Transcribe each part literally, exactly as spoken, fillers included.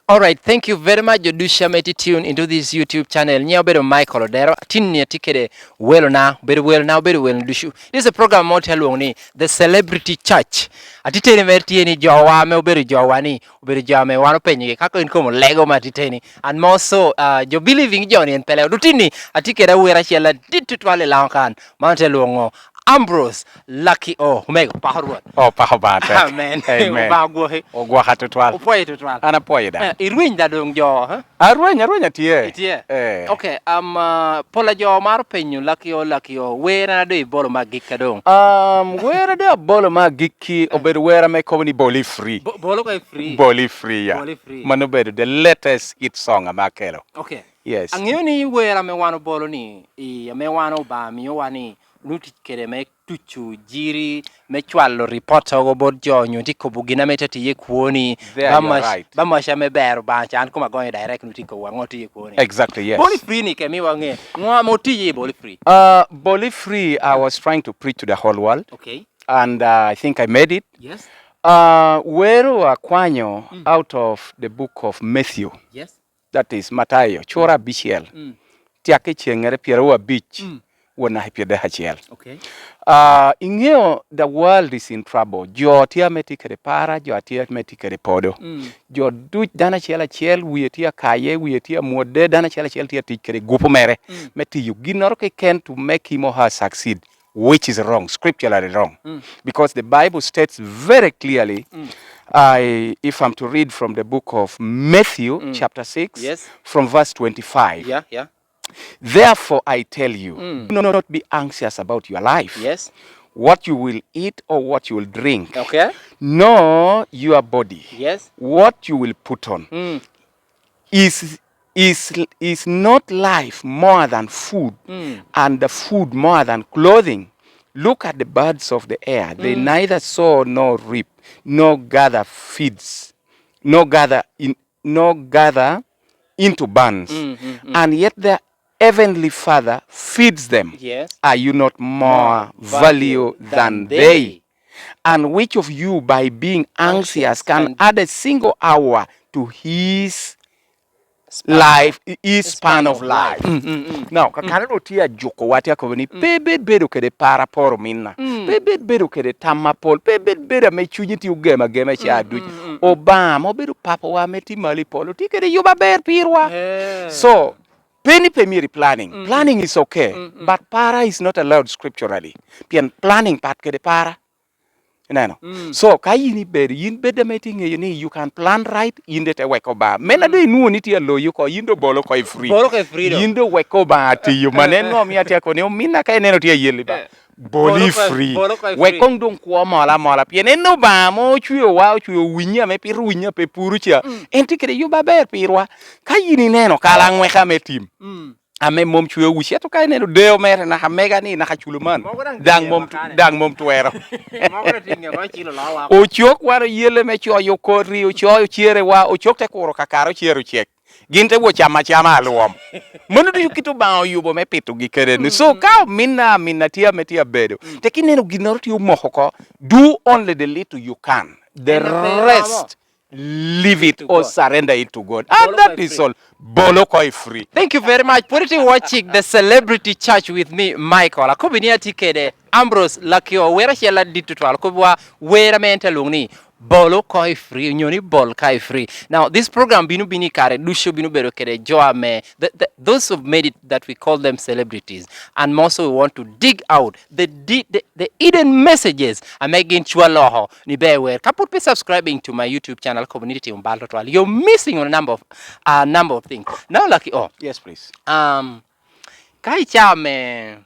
All right, thank you very much, jo ducu ame tye tune into this YouTube channel. Nyiŋa obedo Michael Odero. Tin ni atye kede welona, obedo welona, obedo welona ducu. This is a program mo tye alwongo ni The Celebrity Church. Atiteni mere tye ni jowa ame obedo jowa ni, obedo jo ame wan openyogi ka in kom olego ma atiteni. And more so, uh, jo believing jo ni en pele. Dutin ni atye kede awira acel adit tutwal i Laŋo kan. Man tye alwongo Ambrose Lucky O. Omego, pako Rwot. Oh, pako Obaŋa tek. Amen. Amen. Obaŋa ogwoki. Ogwoka tutwal. Opwoyo tutwal. An apwoyo da. Eh, irweny da doŋ jo, eh? Arweny, arweny atye. Itye? Eh. Okay, um, uh, pol a jo maro penyo Lucky O, Lucky O, wer na doŋ ibolo ma gikka doŋ? Um, wer a doŋ abolo ma gikki obedo wer ame kobo ni Boli Free. Bo-, bolo ka i free. Boli Free, ya. Boli Free. Mano obedo the latest hit song ame akelo. Okay. Yes. Aŋeo ni wer ame wan obolo ni, i, ame wan Obaŋa miowa ni, onwoŋo tic kede me tuco jiri, me cwalo ripot ogo bot jo, onyo tye kobo gin ame tye tiye i kwoni, There ba you are mac-, right. Ba mac ame ber Obaŋa can koma gonyo direct, onwoŋo tye kobo aŋo tye i kwoni. Exactly, yes. Boli Free ni ke miwa ŋe, ŋo ame otiye i Boli Free? Uh, Boli Free, I was trying to preach to the whole world. Okay. And, uh, I think I made it. Yes. Uh, wero akwanyo Mm. out of the book of Matthew. Yes. That is Matayo, cura abicel, Mm. tyak i ceŋŋere pyeraryo abic, Mm. won naka i pyeradek acel. Okay. Ah, iŋeo the world is in trouble. Jo tye ame tye kede para, jo tye ame tye kede podo. Mm. Jo duc, dano acel acel, wie tye akaye, wie tye amwodde, dano acel acel tye atic kede gupu mere Mm. me tiyo ginnoro keken to make him or her succeed, which is wrong, scripturally wrong. Mm. Because the Bible states very clearly, Mm. I, if I'm to read from the book of Matthew, Mm. chapter six, Yes. from verse twenty-five. Yeah, yeah. Therefore, I tell you, Mm. do not be anxious about your life, Yes. what you will eat or what you will drink, Okay. nor your body, Yes. what you will put on. Mm. Is, is, is not life more than food, Mm. and the food more than clothing? Look at the birds of the air. They Mm. neither sow nor reap, nor gather feeds, nor gather in, nor gather into barns. Mm, mm, mm. And yet their heavenly Father feeds them. Yes. Are you not more More value value than than they? they? And which of you, by being anxious, Anxious can can add a single hour to his Span. life, his His span span of of life? life. Mm, mm, mm. Now, ka Mm. kano doŋ tye ajukowa, tye akobo ni, Mm. pe bed bedo kede par aporo minna. Mm. Pe bed bedo kede tam apol. Pe bed bedo ame cunyi tye ogem agema i caa Mm, duc. mm, mm, mm. Obaŋa ma obedo Papawa ame tye malo i polo, tye kede yubo aber pirwa. Eh. So, pe ni pe myero i planning. Mm, mm. Planning is okay, Mm, mm. but para is not allowed scripturally. Pien planning pat kede para. Ineno? Mm. So, ka yin ibedo, yin bed ame itye ŋeyo ni you can plan right, yin de te wek Obaŋa. Men a Mm. doŋ inwoŋo ni tye aloyi oko, yin doŋ bolo oko i free. Bolo oko i free do. Yin doŋ wek Obaŋa tiyo. Man en ŋo omio atye akoni, ominna ka ineno tye ayelli ba. Eh. Boli Bolo oko, free. bolo oko i Wek free. Koŋ doŋ kwo mol amola. Pien en Obaŋa mo ocweowa, ocweo winyi ame pito winyi a pe puro ca. Mm. En tye kede yubo aber pirwa. Ka yin ineno kala ŋweka me tim. Mm. Ame mom cweo wi, cito ka ineno deo mere naka mega ni naka culo man, Mogo daŋ daŋ tye mom, makane. daŋ mom twero. Mogo daŋ tye nge ma cilo lowa. Ocok wan oyele me coyo koti, ocoyo cerewa, ocok te kuro kakare ocero cek. Gin te wo cam acama alwom. Mano ducu kit Obaŋa oyubo me pitogi kede ni. So, Mm, mm, ka mm. ominna, aminna tye ame tye abedo, Mm. tek ineno ginnoro tye omoko oko, do only the little you can. The En ape ramo. rest, leave it It to or God. surrender it to God. And Bolo that oko i is free. all. Bolo oko i free. Thank you very much. Pwod itye watching the Celebrity Church with me, Michael. Akobi ni atye kede Ambrose Lakio, wer acel adit tutwal. Akobi wa wer ame en te lwong ni Bolo oko i free, onyo ni Bol ka i free. Now, this program bino bino i kare ducu, bino bedo kede jo ame, the, the, those who've made it that we call them celebrities. And more so we want to dig out the, di-, the, the hidden messages ame gin cwalo oko ni ber wer. Ka pwod pe subscribing to my YouTube channel, Community Timo Bal Tutwal, you're missing on a number of, a number of things. Now, Lucky O, Yes, please. um, ka i caa me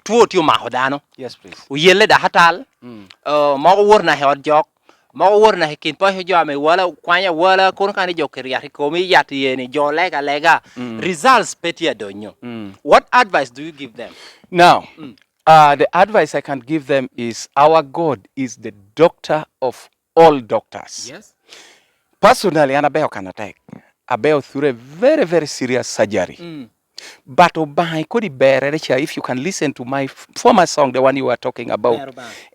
two tye omako dano, Yes, please. oyelle dako atal, Mm. uh, mogo wot naka i ot jok, mogo wot naka i kin paco jo ame wala kwanyo awala, kono ka ni jo kiryat i komi, yat iye ni, jo lega alega, Mm. results pe tye adonyo. Mm. What advice do you give them? Now, Mm. uh, the advice I can give them is our God is the doctor of all doctors. Yes. Personally, an abeo kan atek. Abeo through a very, very serious surgery. Mm. But Obaŋa kodi berere ca, if you can listen to my f- former song, the one you are talking about.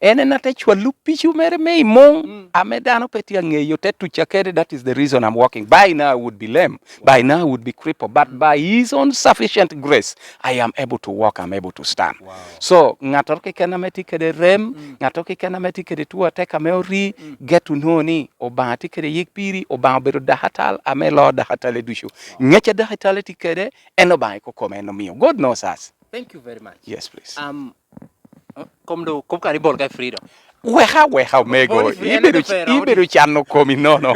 En en ate cwalo picu mere me i muŋ, ame dano pe tye aŋeyo te tuca kede, that is the reason I'm walking. By now I would be lame, by now I would be crippled, but by his own sufficient grace, I am able to walk, I'm able to stand. So, ŋattoro keken ame tye kede rem, ŋattoro keken ame tye kede two atek ame ori, get to know ni Obaŋa tye kede yik piri, Obaŋa obedo dakatal ame loo dakatale ducu. Ŋec a dakatale tye kede, en Obaŋa i kokome en omio. God knows us. Thank you very much. Yes, please. Um, kom do kom kani bol ka freedom. Weka, weka, omego. Bol free, en Ibedo, ento pe rawdi. Ibedo cano komi nono.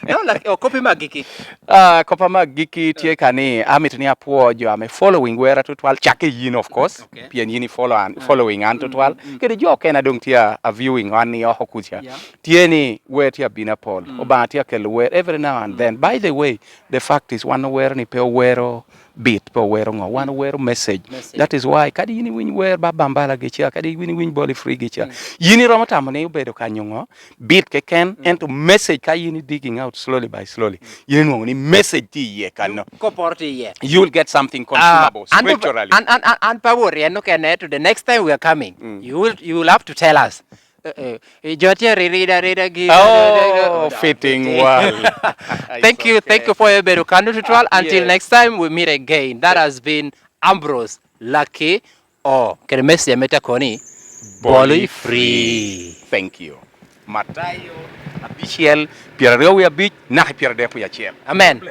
No, like, oh, kopi mag giki. Ah, kopa mag giki tye ka ni, amito ni apwo jo ame following wera tutwal, cakke yin, of course. Okay. Pien yin i follow an, following an tutwal. Kede jo okene a doŋ tye a, a viewing an ni oko kuca. Yeah. Tye ni wer tye abino apol. Obaŋa tye akelo wer every now and then. By the way, the fact is, wan owero ni pe owero beat, pe owero ŋo, wan owero message. Message. That is why kadi yin iwiny wer ba Bambala gica, kadi yin iwiny Boli Free gica, yin iromo tamo ni obedo kanyo ŋo, beat keken, ento message ka yin i digging out slowly by slowly, yin inwoŋo ni message tye iye kanno. Koporo tye iye. You will get something consumable, an, spiritually. An, an, an, an pa wot yen okene, to the next time we are coming, you will, you will have to tell us. Eh, eh, eh, jo tye rida, rida, gi Oh, fitting well. Thank you, thank you for your bedo kano tutwal. Until next time we meet again. That has been Ambrose Lucky O. Kede message ame te koni, bolo i free. Thank you. Matayo abicel, pyeraryo wie abic, naka i pyeradek wie acel. Amen.